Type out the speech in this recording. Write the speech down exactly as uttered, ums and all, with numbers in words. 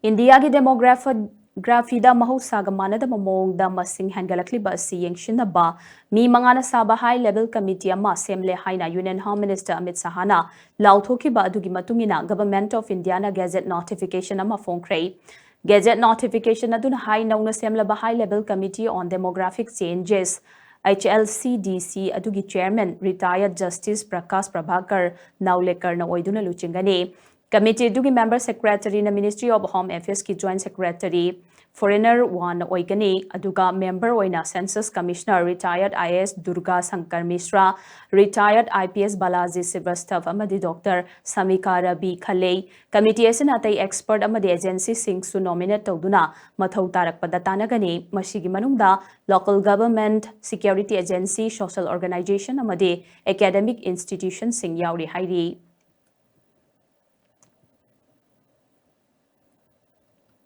ꯏꯟꯗꯤꯌꯥꯒꯤ demography ꯗ ꯃꯍꯧꯁꯥꯒ ꯃꯥꯟꯅꯗꯕ ꯃꯑꯣꯡꯗ ꯃꯁꯤꯡ ꯍꯦꯟꯒꯠꯂꯛꯂꯤꯕ ꯑꯁꯤ ꯌꯦꯡꯁꯤꯟꯅꯕ ꯃꯤ ꯃꯉꯥꯅ ꯁꯥꯕ high level committee ꯑꯃ ꯁꯦꯝꯂꯦ ꯍꯥꯏꯅ Union Home Minister ꯑꯃꯤꯠ ꯁꯍꯥꯅ ꯂꯥꯎꯊꯣꯛꯈꯤꯕ ꯑꯗꯨꯒꯤ ꯃꯇꯨꯡ ꯏꯟꯅ Government of India ꯅ gazette notification ꯑꯃ ꯐꯣꯡꯈ꯭ꯔꯦ꯫ Gazette notification ꯑꯗꯨꯅ ꯍꯥꯏ, ꯅꯧꯅ ꯁꯦꯝꯂꯕ High Level Committee on Demographic Changes, H L C D C, ꯑꯗꯨꯒꯤ chairman retired Justice Prakash Prabhakar ꯅꯥꯎꯂꯦꯀꯔꯅ ꯑꯣꯏꯗꯨꯅ ꯂꯨꯆꯤꯡꯒꯅꯤ꯫ Committee ꯑꯗꯨꯒꯤ member secretary ꯅ Ministry of Home Affairs ꯀꯤ Joint Secretary Foreigner ꯋꯥꯟ ꯑꯣꯏꯒꯅꯤ, ꯑꯗꯨꯒ member ꯑꯣꯏꯅ Census Commissioner retired I A S Durga Shankar ꯃꯤꯁ꯭ꯔꯥ, retired I P S Balaji ꯁ꯭ꯔꯤꯚꯥꯁꯊꯕ ꯑꯃꯗꯤ Doctor ꯁꯃꯤꯀꯥ Ravi ꯈꯜꯂꯦ꯫ Committee ꯑꯁꯤꯅ ꯑꯇꯩ expert ꯑꯃꯗꯤ agency ꯁꯤꯡꯁꯨ nominate ꯇꯧꯗꯨꯅ ꯃꯊꯧ ꯇꯥꯔꯛꯄꯗ ꯇꯥꯟꯅꯒꯅꯤ꯫ ꯃꯁꯤꯒꯤ ꯃꯅꯨꯡꯗ local government, security agency, social organization ꯑꯃꯗꯤ academic institution ꯁꯤꯡ ꯌꯥꯎꯔꯤ ꯍꯥꯏꯔꯤ꯫